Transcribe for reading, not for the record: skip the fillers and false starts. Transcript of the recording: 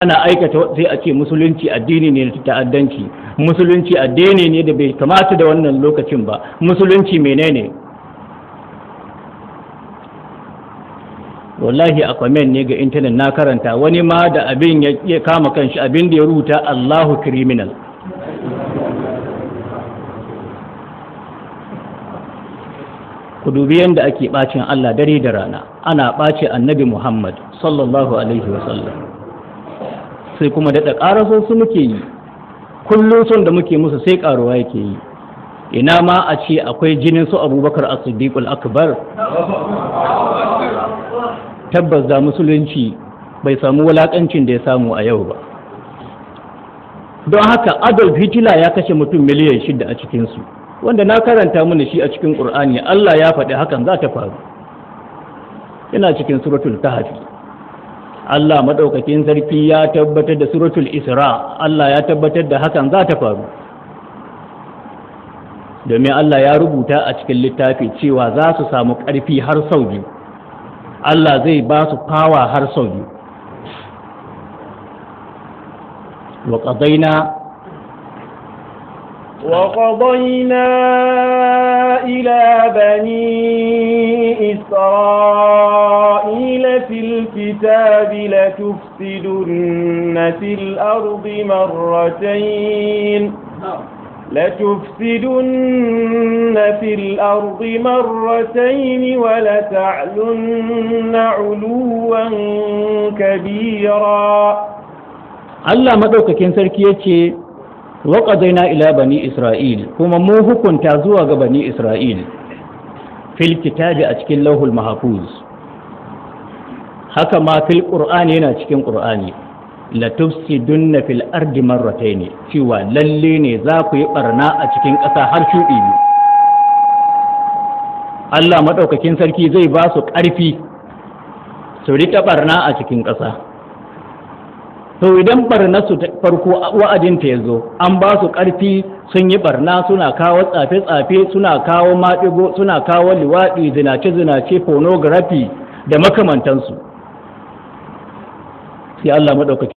Ana aikata sai a ce musulunci addini ne na ta'addanci, musulunci addini ne da bai kamata da wannan lokacin ba, musulunci menene? Wallahi a comment ne ga intanet na karanta wani ma da abin ya kama kanshi, abin da ya rubuta Allahu criminal. Ku dubi yadda ake bacin Allah dare da rana, ana ɓace Annabi Muhammad sallallahu alaihi wasallam, sai kuma daɗa ƙaraso su muke yi kullum, son da muke musu sai ƙaruwa yake yi. Ina ma a ce akwai jinin su Abubakar as-Siddiq al-Akbar, tabbas da musulunci bai samu wulaƙancin da ya samu a yau ba. Don haka Adolf Hitler ya kashe mutum 6 miliyan a cikinsu, wanda na karanta mana shi a cikin Ƙur'ani. Allah ya faɗi hakan za ta faru, yana cikin Suratul Kahfi. Allah maɗaukakin sarki ya tabbatar da Suratul Isra, Allah ya tabbatar da hakan za ta faru, domin Allah ya rubuta a cikin littafi cewa za su samu ƙarfi har sau biyu, Allah zai ba su power har sau biyu. Wa qadaina وقضينا إلى بني إسرائيل في الكتاب لتفسدن في الأرض مرتين ولتعلن علوا كبيرا. Allah maɗaukakin sarki ya ce: wa qadaina ila bani Isra'il, kuma mu hukunta zuwa ga bani Isra'il, fil kitabi, a cikin Lauhul Mahfuz, haka ma fil Qur'ani, yana cikin Qur'ani, la tufsidunna fil ardi marratayn, cewa lalle ne za ku yi barna a cikin ƙasa har shuɗi biyu. Allah maɗaukakin sarki zai ba su ƙarfi su riƙa barna a cikin ƙasa. To idan barna su farko wa'adinta ya zo, an ba su ƙarfi sun yi barna, suna kawo tsafe-tsafe, suna kawo maɗigo, suna kawo liwaɗi, zinace-zinace, pornography da makamantansu, sai Allah maɗaukakin